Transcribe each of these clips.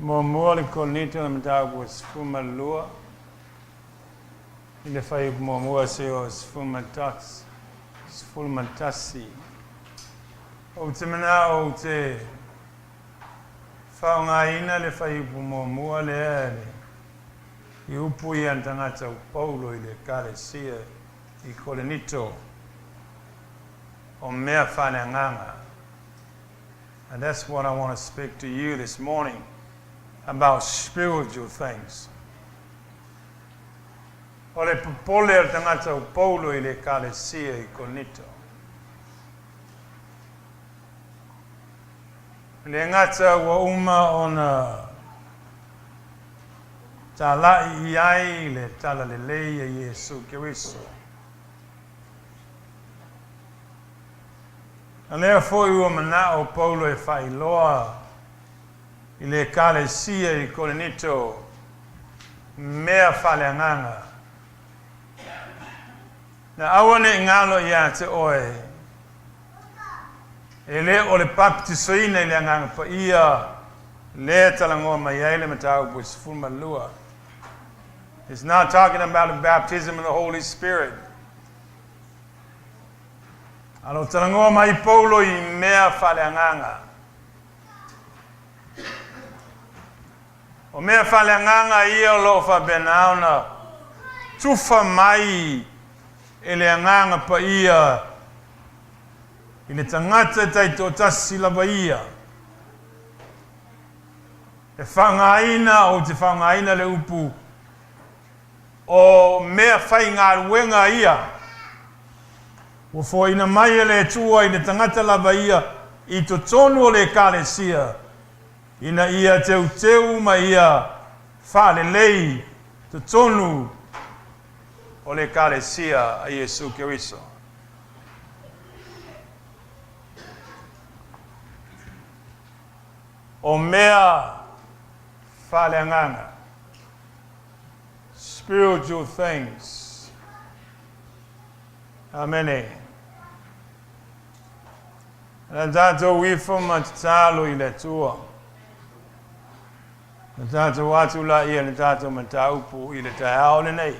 Muamua le Korinito le mataupu e 12 i le fuaiupu muamua seia 11. Ou te manao ou te faaaogaina le fuaiupu muamua lea i le i upu ia a le tagata o Paulo i le Ekalesia i Korinito, o mea faaleagaga. And that's what I want to speak to you this morning about spiritual things. O le popole o le tagata o Paulo i le Ekalesia i Korinito. E le gata ua uma ona tala'i i ai le talalelei a Iesu Keriso. A lea foi ua mana'o Paulo e faailoa i le Ekalesia i Korinito mea faaleagaga. Na aua ne i galo iā te oe, e le o le papatisoina i le Agaga Paia lea talanoa mai ai le mataupu e 12. It's not talking about the baptism of the Holy Spirit. A lo talanoa mai Paulo i mea faaleagaga. O mea faaleagaga ia o lo o faapena ona tufa mai e le Agaga Paia i le tagata taitoatasi lava ia. E faaaogaina, ou te faaaogaina le upu o mea faigaluega ia ua foaina mai e le Atua i le tagata lava ia i totonu o le Ekalesia ina ia teuteu ma ia faalelei totonu o le Ekalesia a Iesu Keriso. O mea faaleagaga, spiritual things. Amene. Na tatou ifo ma tatalo i le Atua. Na tatou atu laia le tatou mataupu i le taeao lenei.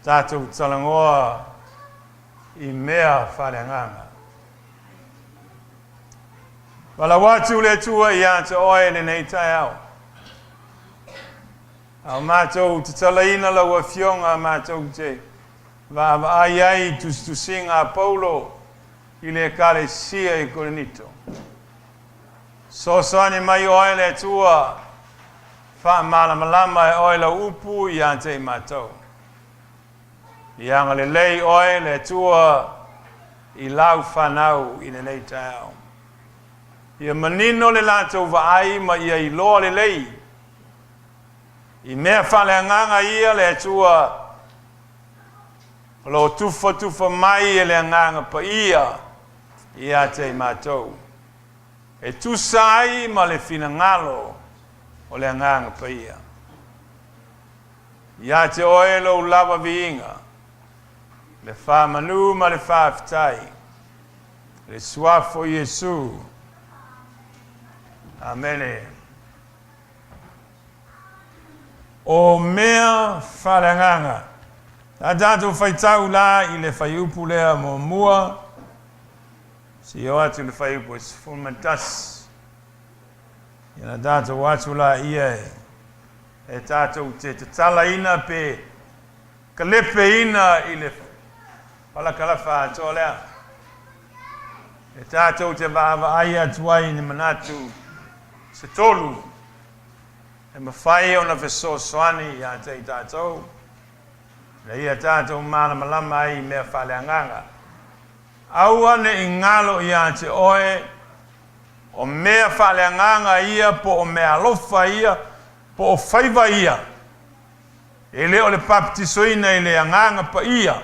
Tatou talanoa i mea faaleagaga. Valaau atu le Atua iā te oe lenei taeao. A o matou tatalaina lau Afioga matou te vaavaai ai i tusitusiga a Paulo i le Ekalesia i Korinito. Soasoani mai oe le Atua, faamalamalama e oe lau upu iā te i matou. Ia agalelei oe le Atua i lau fanau i lenei taeao. Ia manino le latou vaai ma ia iloa lelei i mea faaleagaga ia le Atua o lo o tufatufa mai e le Agaga Paia ia te i matou, e tusa ai ma le finagalo o le Agaga Paia. Ia te oe lou lava viiga, le faamanu ma le faafetai, le Suafa o Iesu. Amene. O mea faaleagaga. A tatou faitau la i le fuaiupu lea muamua, seia oo atu i le fuaiupu e 11. Ia na tatou atu laia e e tatou te tatalaina pe kalepeina i le palakalafa atoa lea. E tatou te vaavaai atu ai i ni manatu se tolu e mafai ona fesoasoani iā te i tatou, ina ia tatou malamalama ai i mea faaleagaga. Aua ne i galo iā te oe o mea faaleagaga ia po o meaalofa ia po o faiva ia, e le o le papatisoina i le Agaga Paia,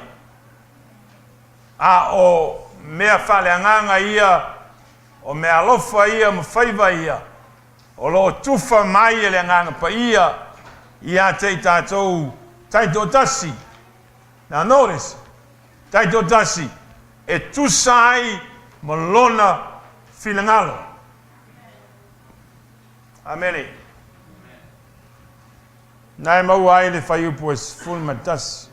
a o mea faaleagaga ia, o meaalofa ia ma faiva ia, o lo o tufa mai e le Agaga Paia ia te i tatou taitoatasi. Now notice, taitoatasi e tusa ai ma lona finagalo. Amene. Na e maua ai le fuaiupu e 11,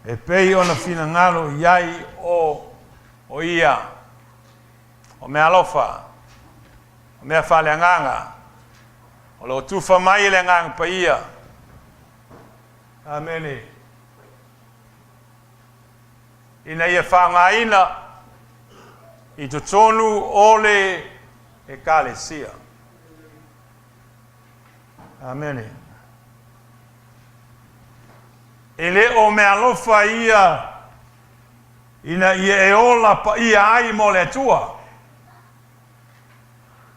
e pei ona finagalo i ai o ia, o meaalofa, o mea faaleagaga, o lo o tufa mai e le Agaga Paia. Amene. Ina ia faaaogaina i totonu o le Ekalesia. Amene. E le o meaalofa ia ina ia e ola paia ai mo le Atua.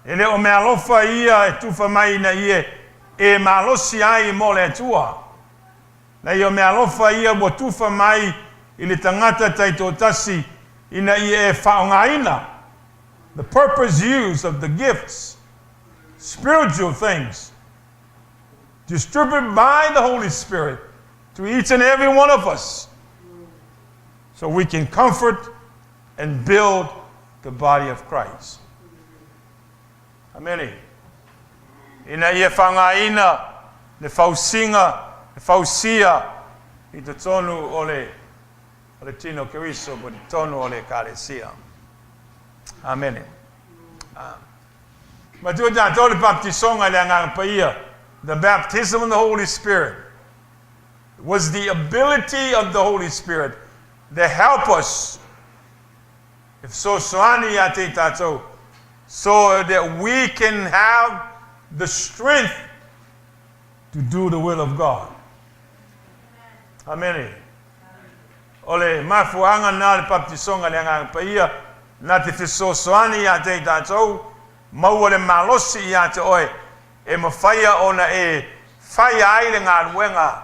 E le o meaalofa ia e tufa mai ina ia e malosi ai mo le Atua. Leai, o meaalofa ia ua tufa mai i le tagata taitoatasi ina ia e faaaogaina, the purpose use of the gifts, spiritual things distributed by the Holy Spirit to each and every one of us so we can comfort and build the body of Christ. Amene. Ina ia faaaogaina le fausiga, le fausia i totonu o le o le tino o Keriso po o totonu o le Ekalesia. Amene. Manatua tatou le papatisoga i le Agaga Paia, the baptism of the Holy Spirit was the ability of the Holy Spirit to help us, e fesoasoani ia te tatou, so that we can have the strength to do the will of God. Amene. O le mafuaaga lena o le papatisoga i le Agaga Paia, na te fesoasoani ia te tatou, maua le malosi ia te oe, e mafaia ona e faia ai le galuega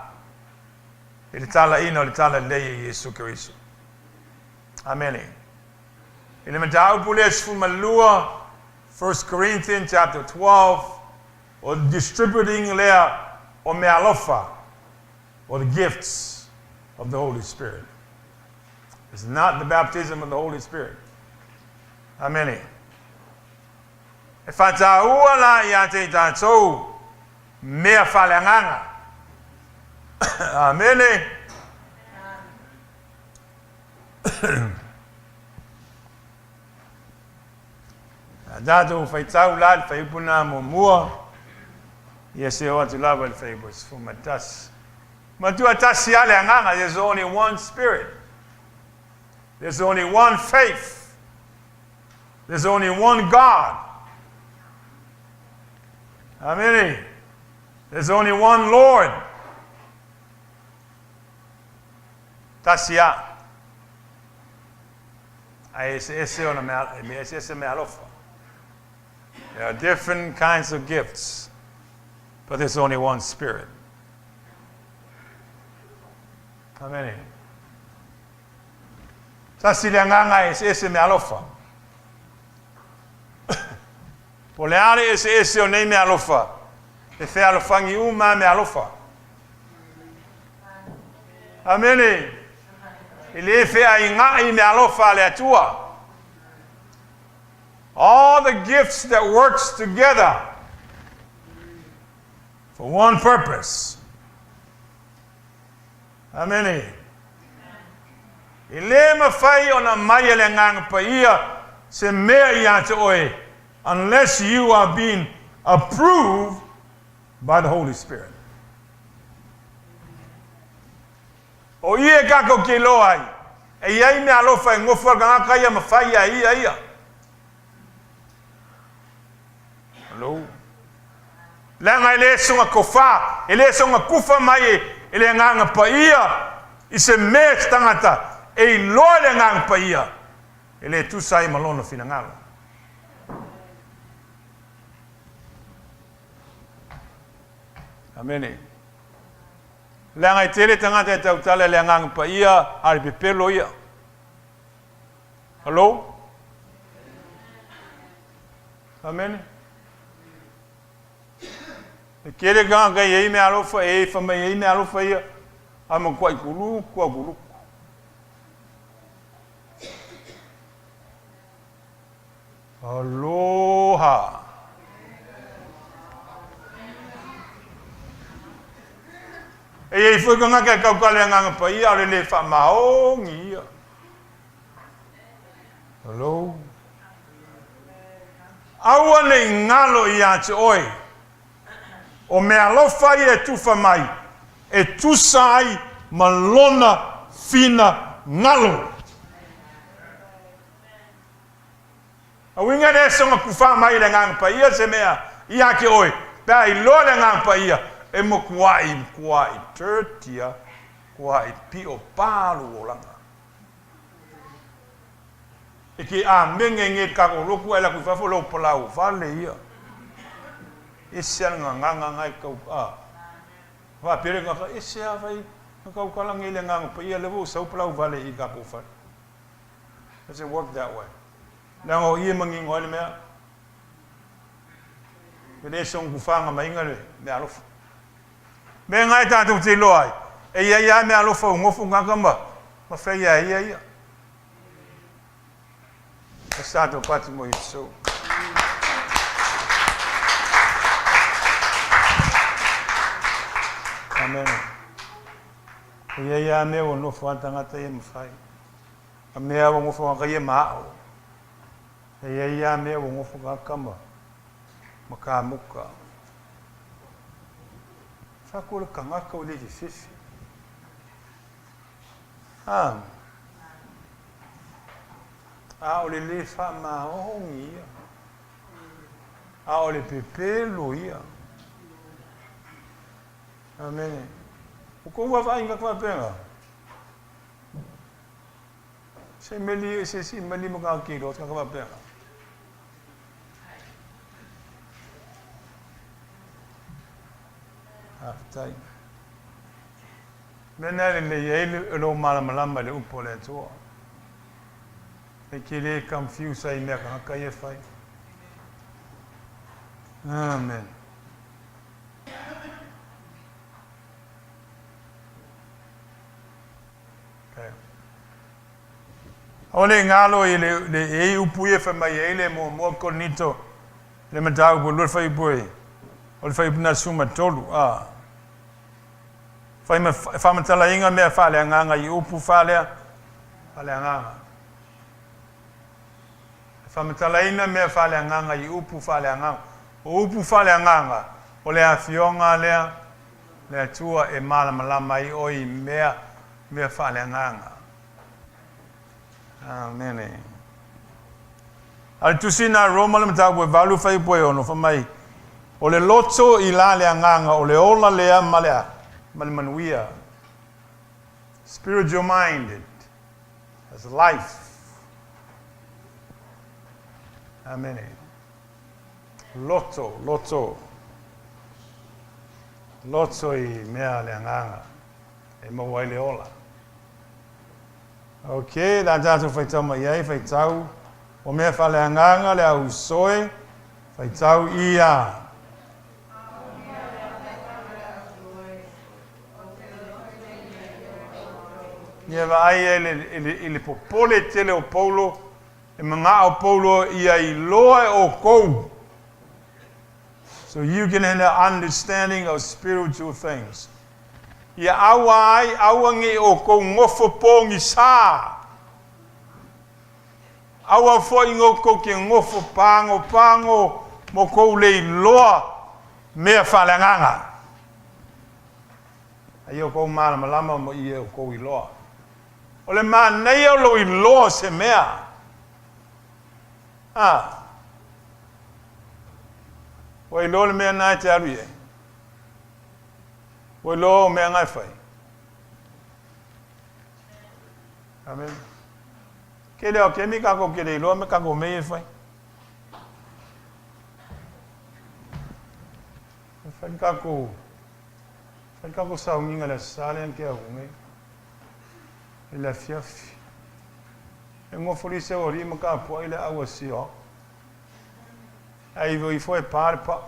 i le talaina o le Talalelei e Iesu Keriso. Amene. I le mataupu lea 12, 1 Corinthians chapter 12, o le distributing lea o meaalofa, or the gifts of the Holy Spirit. It's not the baptism of the Holy Spirit. Amene. E faataua la ia te tatou mea faaleagaga. Amene. A tatou faitau la le fuaiupu lena muamua, ia se oo atu lava i le fuaiupu e 11. Manatua tasi lava le Agaga, there's only one Spirit. There's only one faith. There's only one God. Amene. There's only one Lord. Tasi lava. Ae eseese ona mea, e mea eseese meaalofa. There are different kinds of gifts, but there's only one Spirit. Amene. Tasi le Agaga e eseese meaalofa. Po o le a le eseese o nei meaalofa, e fealofani uma lava meaalofa. Amene. E le feaiga'i meaalofa a le Atua. All the gifts that works together for one purpose. Amene. E le mafai ona aumai e le Agaga Paia se mea ia te oe unless you are being approved by the Holy Spirit. O i e kākou ke iloa ai, e i ai meaalofa e gofo ai le tagata ia ma fai iā ia ia. Hello? Leaga e le soona tofa, e le soona tufa mai e le Agaga Paia i se mea i se tagata e iloa e le Agaga Paia e le tusa ai ma lona finagalo. Amene. Leaga e tele tagata e tautala i le Agaga Paia a le pepelo ia. Hello? Amene. E tele tagata e i ai meaalofa, e fai mai e i ai meaalofa ia, ae matuai kuluku a kuluku. Aloha! E i ai foi tagata e tautala i le Agaga Paia, a o le le faamaoni ia. Hello? Aua ne i galo ia te oe, o meaalofa ia e tufa mai, e tusa ai ma lona finagalo. A uiga e le soga tufa mai e le Agaga Paia se mea ia te oe, pe a iloa le Agaga Paia, e matuai, matuai dirty a, matuai pio pa lou olaga. E te amene nei le tatou lotu ae latu i fafo lou palau vale ia. Ese a le gagana na e tau a. Faapea le tagata, ese a fai na tautala nei le Agaga Paia lea ua ou sau palau vale i le tatou fale. Does it work that way? Leaga o i e manino ai le mea. E le soona tufaga maiga le meaalofa. Mea na e tatou te iloa ai, e i ai lava meaalofa ua nofo tagata ma, ma fai a ia ia. Let's tatou pati mo Iesu. Amen. E i ai lava mea ua nofo lava tagata ia ma fai. A mea ua nofo tagata ia ma ao. E i ai lava mea ua nofo tagata ma, ma kamuka. Fai atu o le tagata ua le fefefe. A, a o le le faamaoni ia. A o le pepelo ia. Amene. O kou vaavaai i faapena. Se meli se si meli ma ka kilo ka faapena. Faafetai. Mea na e lelei ai le lou malamalama i le upu a le Atua. E te le confuse ai i mea tagata ia e fai. Amen. Okay. Aua le galo i le, le e upu ia fai mai ai le muamua Korinito le mataupu lua le fuaiupu e o le fuaiupu na 13 a fai ma faamatalaina mea faaleagaga i upu faalea faaleagaga faamatalaina mea faaleagaga i upu faaleagaga o upu faaleagaga o le afioga lea le Atua e malamalama ai oe i mea mea faaleagaga. Amene. A le tusi na Roma le mataupu e 8 fuaiupu e 6 fai mai, o le loto i la le agaga o le ola lea ma le, ma le manuia. Spiritual minded as life. Amene. Loto, loto. Loto i mea le agaga e maua ai le ola. Ok, le a tatou faitau mai ai, faitau o mea faaleagaga le au soe, faitau ia. Ia vaai ai i le popole tele o Paulo, e manao Paulo ia iloa e oukou. So you can have an understanding of spiritual things. Ia aua ai, aua ne i oukou nofo pogisa. Aua foi oukou te nofo pagopago ma oukou le iloa mea faaleagaga. A ia oukou malamalama ma ia oukou iloa. O le manaia o lou iloa o se mea. A. Ua iloa le mea na e te alu i ai. Ua iloa o mea na e fai. Amen. Ke leo ke mi kako ke le iloa me kako mea e fai. E fai kako fai kako sauniga le aso Sa lea na tea atu nei. I le afiafi. E nofo lisi au alii ma tapuai le aau a sio. Ae ifo ifo e pa le paa.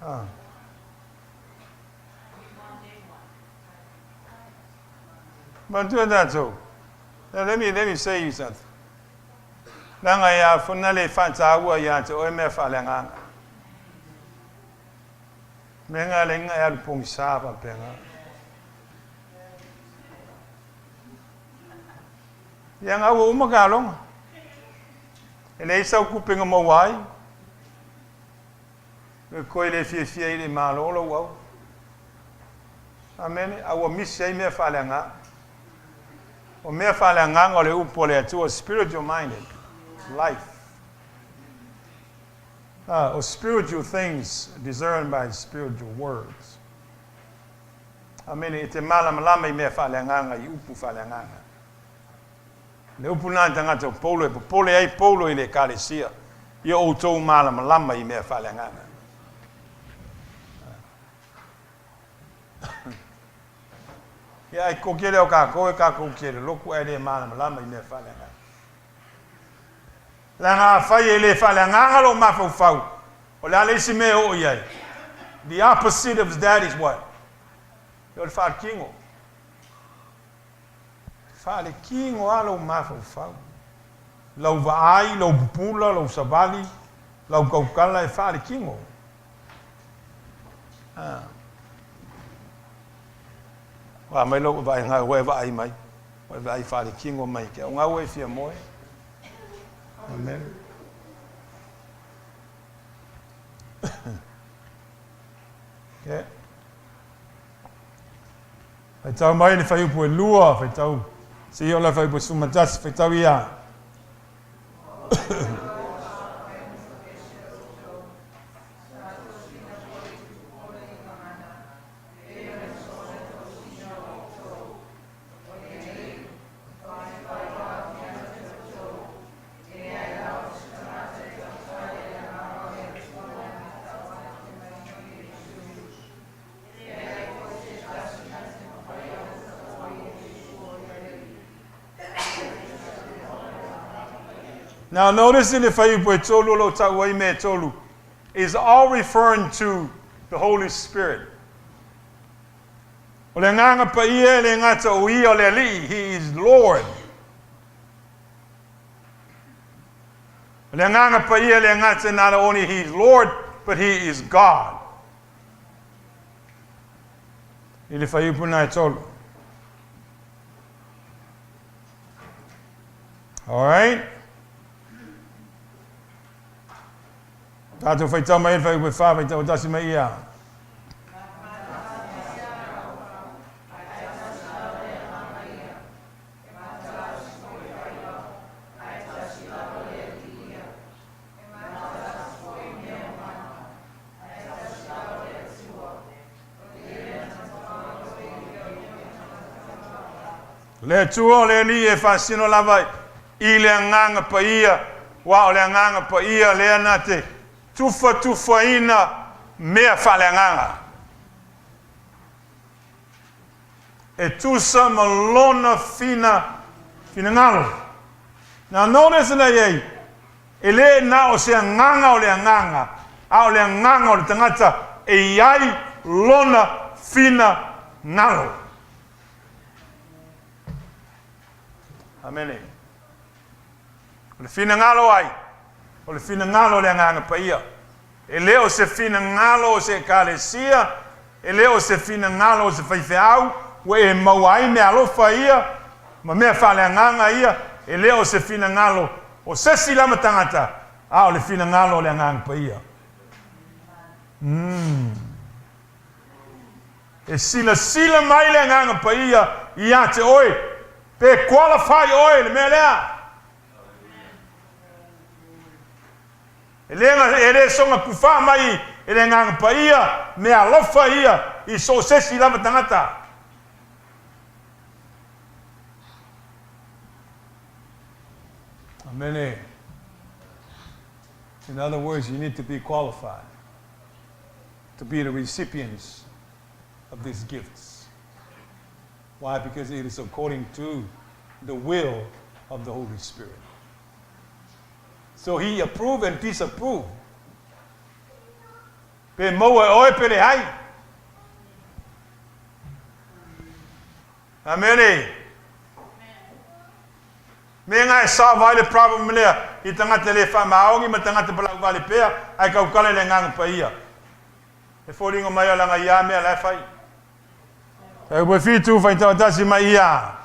Ah. Manatua tatou. Now let me, let me say you something. Leaga ia fona le faataua ia te oe mea faaleagaga. Mea nga le inga e alu pogisa faapena. Ia nga ua uma ka aloga. E leai sau tupe na maua ai. E koe le fiafia i le malo lou au. Amene. A ua misi ai mea faaleagaga. O mea faaleagaga o le upu a le Atua, spiritual minded life. Ah, o spiritual things discerned by spiritual words. Amene. E te malamalama i mea faaleagaga i upu faaleagaga. Le upu lena a le tagata o Paulo e popole ai Paulo i le Ekalesia, ia outou malamalama i mea faaleagaga. Ia ai koke lea o kākou e kākou ke le loku ae le malamalama i mea faaleagaga. Leaga afai e le faaleagaga lou mafaufau, o le a le isi mea e oo i ai? The opposite of that is what? O le faalekino. Faalekino lava lou mafaufau. Lau vaai, lou pupula, lou savali, lau tautala e faalekino. Ah. Ua mai lou vaai, ua e vaai mai. Ua e vaai faalekino mai ke au ngau e fia moe. Amen. Okay. Faitau mai le fuaiupu e 2, faitau seia oo i le fuaiupu e 11, faitau ia. Now notice i le fuaiupu e 3 o lo o tau ai mea e tolu is all referring to the Holy Spirit. O le Agaga Paia e le gata o ia o le Alii, He is Lord. O le Agaga Paia e le gata not only He is Lord, but He is God. I le fuaiupu na e tolu. Alright. Tatou faitau mai le fuaiupu e 4, faitau tasi mai ia. Le Atua o le Alii e faasino lava i le Agaga Paia, aua o le Agaga Paia lea na te tufatufaina mea faaleagaga. E tusa ma lona fina finagalo. Now notice lea i ai, e le na o se agaga o le agaga, a o le agaga o le tagata e i ai lona finagalo. Amene. O le finagalo ai, o le finagalo o le Agaga Paia. E le o se finagalo o se ekalesia, e le o se finagalo o se faifeau ua e maua ai meaalofa ia ma mea faaleagaga ia, e le o se finagalo o se isi lava tagata, a o le finagalo o le Agaga Paia. Mm. E silasila mai le Agaga Paia ia te oe, pe qualify oe i le mea lea. E le, e le soga kufā mai e le Agaga Paia meaalofa ia i so o se isi lava tagata. Amene. In other words, you need to be qualified to be the recipients of these gifts. Why? Because it is according to the will of the Holy Spirit. So he approve and disapprove. Pe maua e oe pe leai. Amene. Me nga e solve ai le problem lea i tagata le faamaoni ma tagata palau vale pea ae kaukala i le Agaga Paia. E foliga mai o laga ia mea la e fai. E ua fitu faitau mai ia.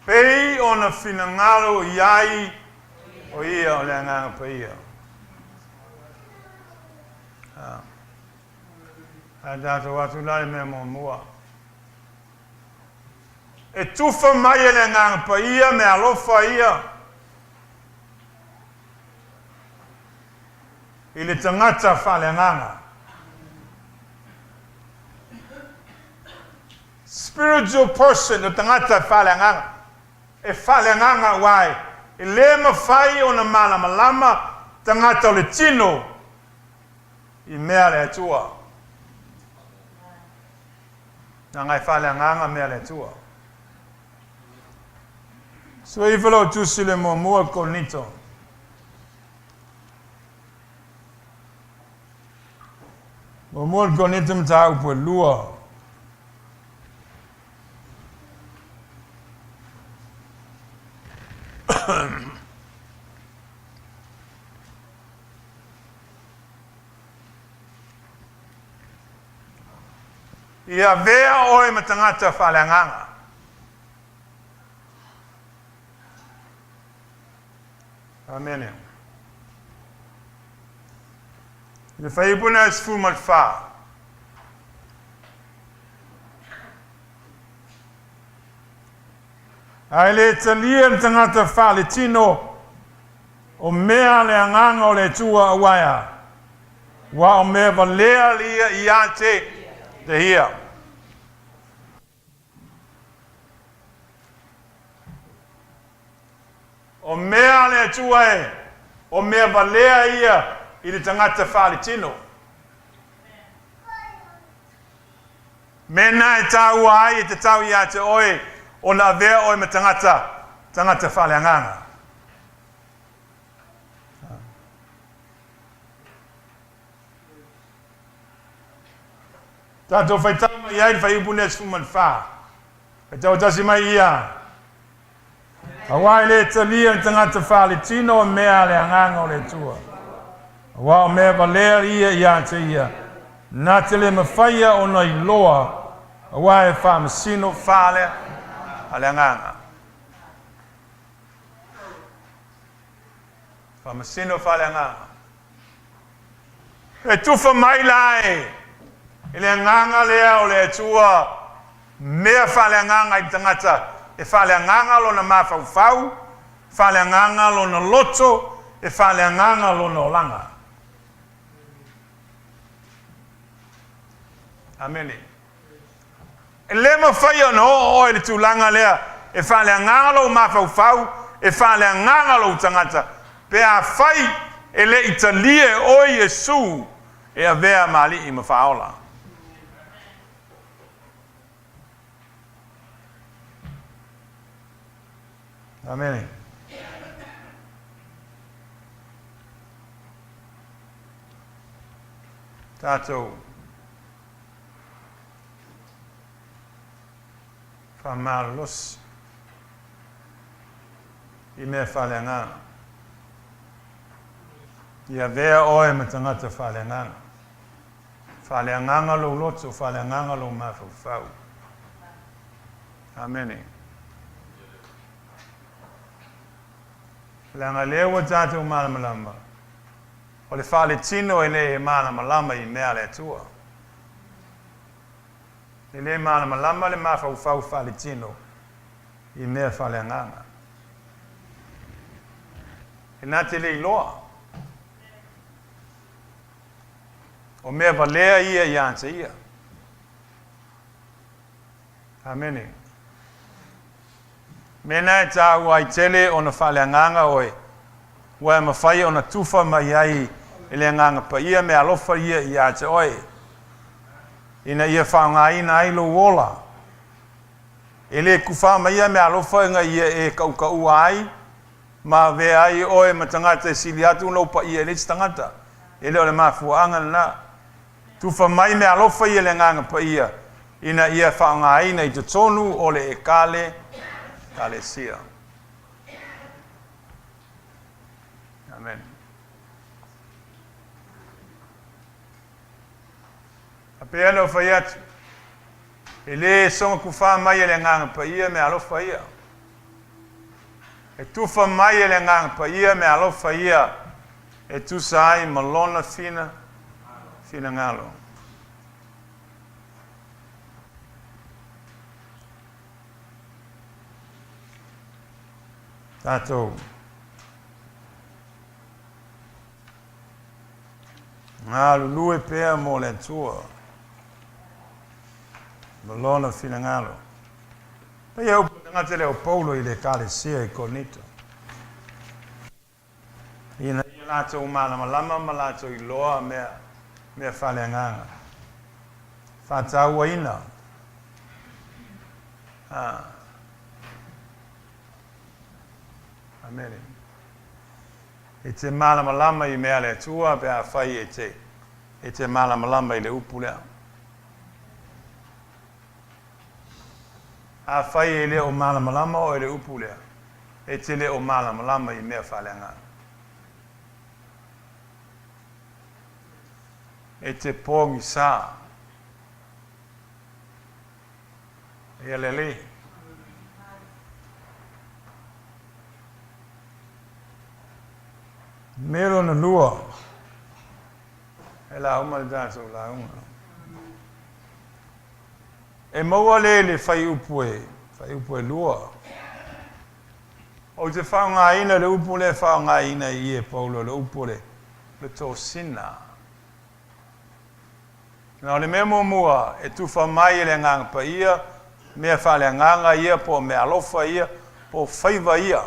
Pei ona finagalo i ai o ia o le Agaga Paia. Ae tatou atu la i mea muamua. E tufa mai e le Agaga Paia me alofa ia i le tagata faaleagaga. Spiritual person, o tagata faaleagaga. E faaleagaga aua e le mafai ona malamalama tagata o le tino i mea a le Atua. Leaga e faaleagaga mea a le Atua. Sue ifo lau tusi le muamua Korinito. Muamua Korinito mataupu e 2. Ia avea oe ma tagata faaleagaga. Amene. I le fuaiupu lena e 14. Ae le talia le tagata faaletino o mea a le Agaga o le Atua aua e a? Aua o mea valea ia ia te te ia. O mea a le Atua e, o mea valea ia i le tagata faaletino. Mea na e taua ai e tatau ia te oe ona avea oe ma tagata, tagata faaleagaga. Tatou faitau mai ai le fuaiupu lea 14. Faitau tasi mai ia. Aua e le talia le tagata faaletino o mea a le Agaga o le Atua. Aua o mea valea ia ia te ia, na te le mafaia ona iloa, aua e faamasino faale a le Agaga. Faamasino faaleagaga. E tufa mai la e i le agaga lea o le Atua mea faaleagaga i le tagata e faaleagaga lona mafaufau, faaleagaga lona loto, e faaleagaga lona olaga. Amene. E le mafai ona oo oe i le tulaga lea e faaleagaga lou mafaufau, e faaleagaga lou tagata, pe afai e le i talia e oe Iesu e avea ma Alii ma Faaola. Amene. Tatou Faamalolosi i mea faaleagaga. Ia avea oe ma tagata faaleagaga. Faaleagaga lou loto, faaleagaga lou mafaufau. Amene. Leaga lea ua tatou malamalama, o le faaletino e le malamalama i mea a le Atua. E le malamalama le mafaufau faaletino I mea faaleagaga. E na te le iloa. O mea valea ia ia te ia. Amene. Mea na e tāua ai tele ona faaleagaga oe, ua e mafai ona tufa mai ai e le Agaga Paia meaalofa ia ia te oe, ina ia faaaogaina ai lou ola. E le tufa mai ia meaalofa ina ia e kaʻukaʻua ai ma avea ai oe ma tagata e sili atu lou paia i le isi tagata. E le o le mafuaaga lena. Tufa mai meaalofa ia e le Agaga Paia ina ia faaaogaina i totonu o le ekale, ekalesia. Amen. A pei ona ou fai atu, e le soga kufā mai e le Agaga Paia meaalofa ia. E tufa mai e le Agaga Paia meaalofa ia e tusa ai ma Lona fina, finagalo. Tatou galulue pea mo le Atua ma Lona finagalo. Paia upu a le tagata lea o Paulo i le Ekalesia i Korinito. Ina ia latou malamalama ma latou iloa mea, mea faaleagaga. Faatauaina. Ah. Amene. E te malamalama i mea a le Atua pe afai e te, e te malamalama i le upu lea. Afai e le o malamalama oe i le upu lea, e te le o malamalama i mea faaleagaga. E te pogisa. Ia le Alii. Mea lona lua, e lauga le tatou lauga. E maua le le fuaiupu e, fuaiupu e lua. Ou te faaaogaina le upu lea e faaaogaina i i e Paulo, le upu o le, le tosina. Na o le mea muamua e tufa mai e le Agaga Paia, mea faaleagaga ia po o meaalofa ia po o faiva ia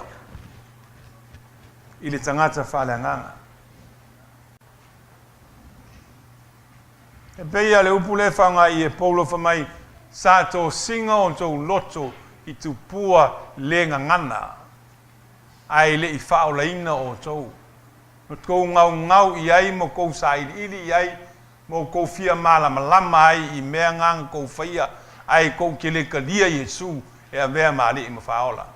i le tagata faaleagaga. E pei lava le upu lea e faaaoga i e Paulo fai mai, Sa tosiga outou loto i tupua le gagana, ae le i faaolaina outou. Na tou gaugau i ai ma tou sailiili i ai ma outou fia malamalama ai i mea na na tou faia, ae tou te le talia Iesu e avea ma Alii ma Faaola.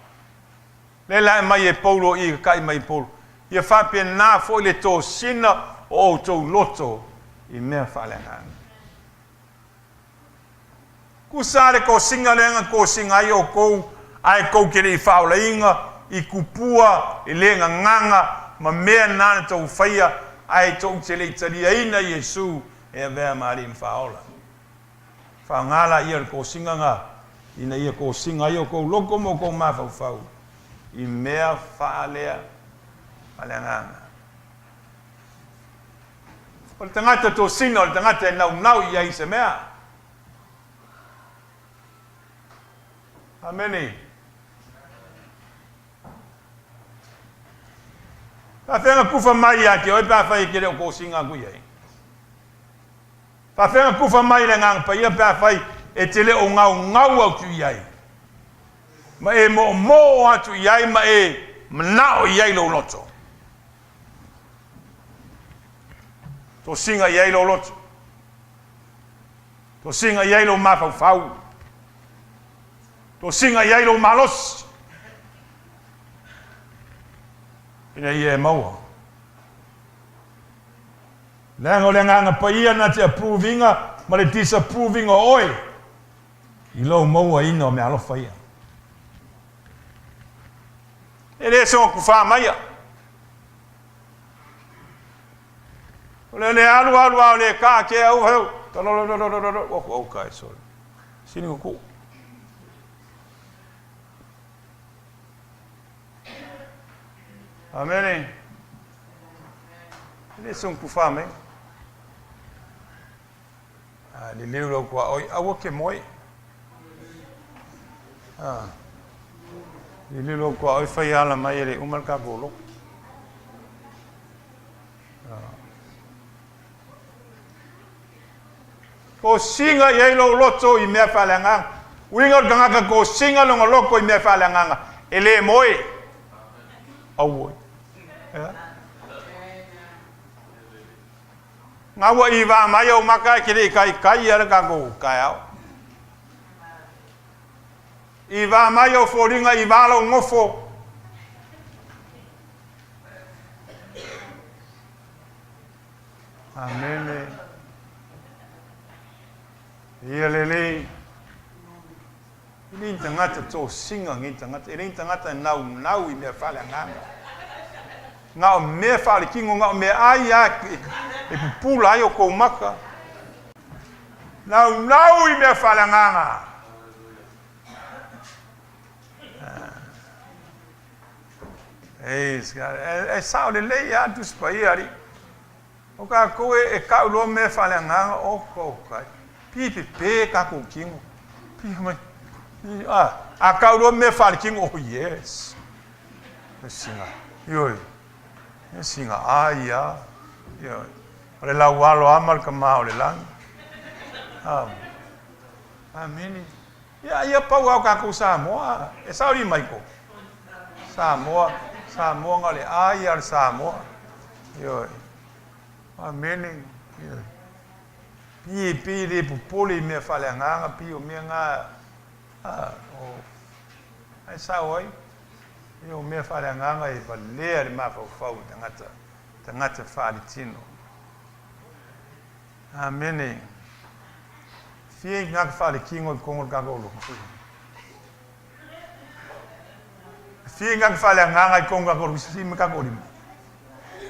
Lea la e aumai e Paulo i tata'i mai Paulo, Ia faapena foi le tosina o outou loto i mea faaleagaga. Tusa le tosiga lea na tosiga ai outou, ae tou te le i faaolaina i tupua i le gagana ma mea na na tou faia, ae tou te le i taliaina Iesu e avea ma Alii ma Faaola. Faaaoga laia o le tosiga na, ina ia tosiga ai outou loto ma outou mafaufau i mea faalea faaleagaga. O le tagata tosina, o le tagata e naunau i ai i se mea. Amene. Faafefea na tufa mai ia te oe pe afai e te le o tosina atu i ai? Faafefea na tufa mai le Agaga Paia pe afai e te le o gaugau atu i ai, ma e moomoo atu i ai ma e manao i ai lou loto? Tosiga i ai lou loto. Tosiga i ai lou mafaufau. Tosiga i ai lou malosi. Ina ia e maua. Leaga o le Agaga Paia na te approve ina ma le disapprove ina o oe i lou mauaina o meaalofa ia. E le soona kufā maia. O le le alu alu a o le kaa ke au heu. Talolololololo. Ua ku au kai sole. Sini ku. Amene. E le song tufa mai. A liliu lau tuaoi, aua ke moe. A liliu lau tuaoi fai ala mai e le uma le tatou lotu. Tosiga i ai lou loto i mea faaleagaga. Uiga o le tagata tosiga lona loto i mea faaleagaga, e le moe. Auoi. Ea. Nga ua i vā mai ou maka e ke le i taitai ia le tatou taeao. I vā mai ou foliga i vā lou nofo. Amene. Ia lelei. E le ni tagata tosiga nei tagata, e le ni tagata e naunau i mea faaleagaga. Na o mea faaletino, na o mea ai lava e pupula ai outou maka. Naunau i mea faaleagaga. E sao lelei lava le Tusi Paia, alii. O tatou e tau loa mea faaleagaga, oka oka e, pi pepe tatou tino, pi mai, a, a tau loa mea faaletino, oh yes, e sina, ioe, e sina ai a, ioe, o le laualo a ma le tama o le lagi. Amene. Ia, ia pau lava o tatou Samoa, e sao alii Maiko? Samoa, Samoa na o le ai lava o le Samoa. Ioe. Amene. Ioe. Pei e pei e le popole i mea faaleagaga, pei o mea na, a, o, ae sao ai, ia o mea faaleagaga e valea le mafaufau o tagata, tagata faaletino. Amene. Fia i tagata faaletino i totonu o le tatou lotu. Fia i tagata faaleagaga i totonu o le tatou lotu, sii mai tatou lima.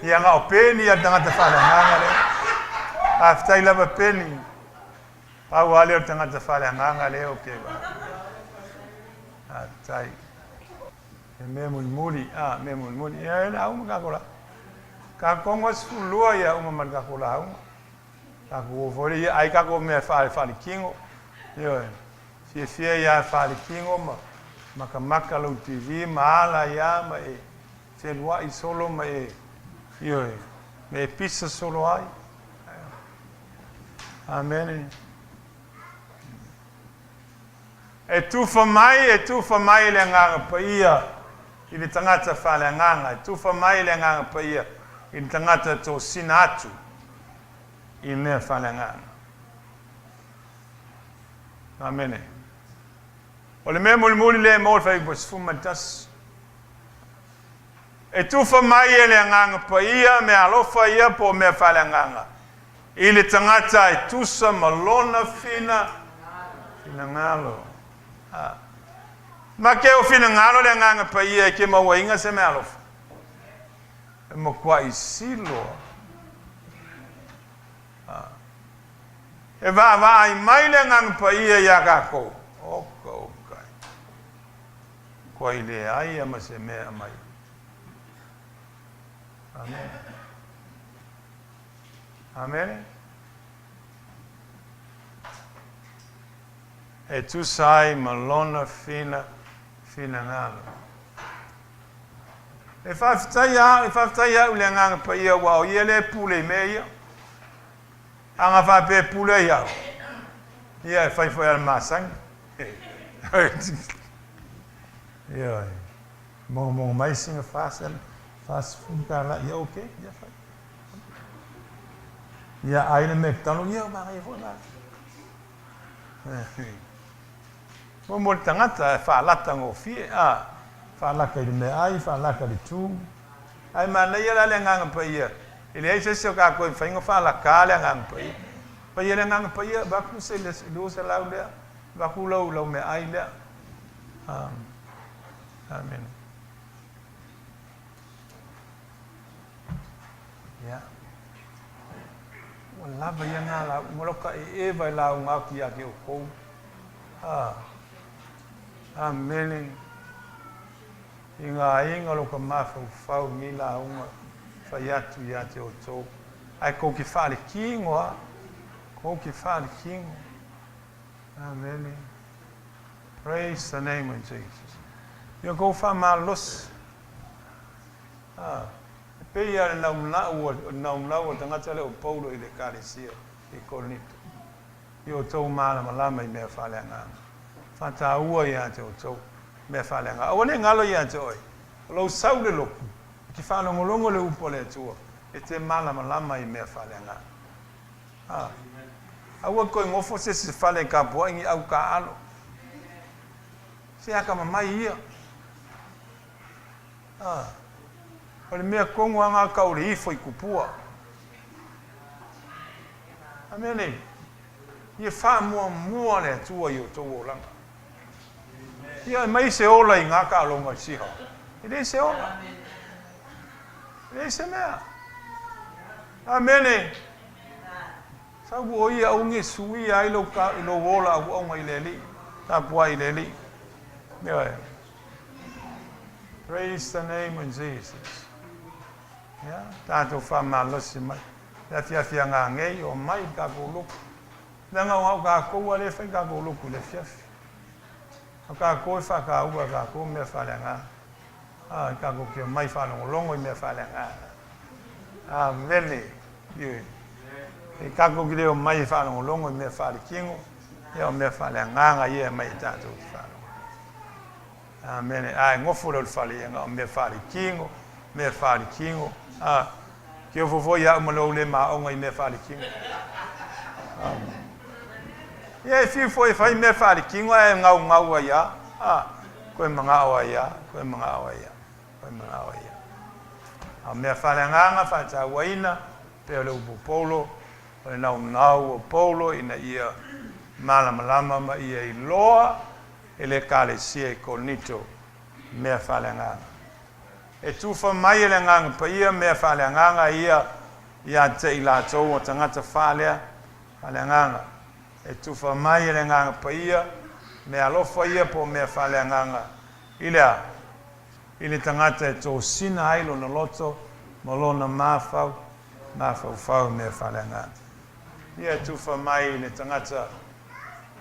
Ia na o Peni a le tagata faaleagaga lea. Faafetai lava Peni. Pau lava lea o le tagata faaleagaga lea ou te vaai. Faafetai. E mea mulimuli, a, mea mulimuli. Ia e lauga tatou lauga. Tatou 12 ia uma ma le tatou lauga. Tatou o foi lea, ia ai tatou mea faaletino. Ioe. Fiafia ia faaletino ma makamaka lau TV ma ala ia ma e feluai solo ma e, ioe, ma e pisa solo ai. Amene. E tufa mai, e tufa mai le Agaga Paia i le tagata faaleagaga, e tufa mai le Agaga Paia i le tagata tosina atu i mea faaleagaga. Amene. O le mea mulimuli lea e maua i le Fuaiupu 11. E tufa mai e le Agaga Paia meaalofa ia po o mea faaleagaga i le tagata e tusa ma lona fina, finagalo. A. Ma ke o finagalo le Agaga Paia e ke mauaina se meaalofa? E matuai silo. A. E vaavaai mai le Agaga Paia iā kākou. Oka, oka. Koai leai a ma se mea mai. Amen. Amene. E tusa ai ma lona fina finagalo. E faafetai a, e faafetai au i le Agaga Paia aua o Ia lea e pule i mea ia. A na faapea e pule ai au, ia e fai foi a le masani. Ioe. Mogomogo mai sina $40, ia okay, ia fai. Ia ai le McDonald, ia manaia foi la. Mo mo le tagata e faalata gofie, a faalata i le meaai, faalata i le tu. Ae manaia la le Agaga Paia, e leai se isi o tatou e mafai ona faalata le Agaga Paia. Paia le Agaga Paia, avatu se 200 lea, avatu lau, lau meaai lea. Amene. Ia. Ua lava ia ngā lau, ua loka e eva e lauga atu ia te outou. Amene. i ngā aiga o lou ka mafaufau i lenei lauga fai atu ia te outou. Ae kou te faalekino a, kou te faalekino. Amene. Praise the name of Jesus. Ia kou faamalosi. A, e pei lava le naunau a, le naunau a le tagata lea o Paulo i le Ekalesia i Korinito. I outou malamalama i mea faaleagaga. Faataua ia te outou mea faaleagaga. Aua ne i galo ia te oe, o lou sau i le lotu, e te faalogologo i le upu a le Atua, e te malamalama i mea faaleagaga. A, aua e toe nofo se isi i se fale e tapuai ni au taaalo. Se atamamai ia. A, o le mea tonu lava lena tau o le ifo i tupua. A mea nei, ia faamuamua le Atua i outou olaga. Ia aumai se ola i gā taaloga i Siha. E leai se ola. E leai se mea. Amene. Sau o ia aua ne i suia ai lou, lou ola auauna i le Alii. Tapuai i le Alii. Ioe. Praise the name of Jesus. Ia, tatou faamalosi mai. Le afiafi aga nei, o mai le tatou lotu. Leaga o au tatou a lea e fai tatou lotu i le afiafi. O tatou e faataua e tatou mea faaleagaga. A, tatou te omai faalogologo i mea faaleagaga. Amene. Ioe. E tatou te le omai e faalogologo i mea faalekino, ia o mea faaleagaga ia e aumai e tatou te faalogologo. Amene. A e nofo lea o le fale ia na o mea faalekino, mea faalekino. A, te ofo foi au ma lou le maoga i mea faalekino. Ia e fiu foi e fai mea faalekino ae gaugau ai a. A, koe manao ai a, koe manao ai a, koe manao ai a. A o mea faaleagaga faatauaina, pei o le upu Paulo, o le naunau o Paulo ina ia malamalama ma ia iloa e le Ekalesia i Korinito mea faaleagaga. E tufa mai e le Agaga Paia mea faaleagaga ia ia te i latou o tagata faalea faaleagaga. E tufa mai e le Agaga Paia mea alofa ia po o mea faaleagaga i le a? I le tagata e tosina ai lona loto ma lona mafau, mafaufau i mea faaleagaga. Ia e tufa mai i le tagata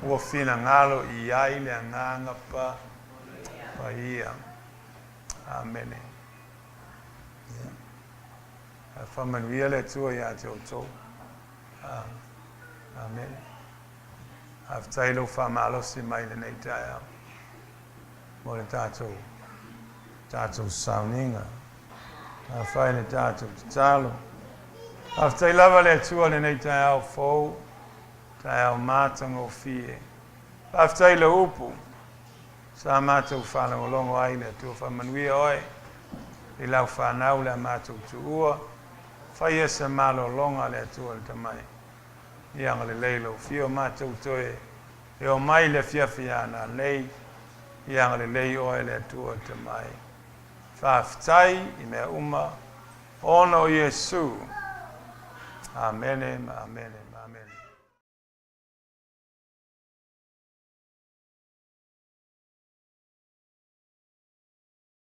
ua finagalo i ai le Agaga Paia. Amene. Ia. Faamanuia le Atua ia te outou. Amene. Faafetai lou faamalosi mai lenei taeao mo le tatou tatou sauniga. Afai le tatou tatalo. Faafetai lava le Atua lenei taeao fou, taeao matagofie. Faafetai le upu sa matou faalogologo ai le Atua faamanuia oe i lau fanau le a matou tuua. Faia se malologa a le Atua le Tamai. Ia agalelei lou fio matou toe e omai i le afiafi a nanei. Ia agalelei oe le Atua le Tamai. Faafetai i mea uma ona o Iesu. Amene ma amene ma amene.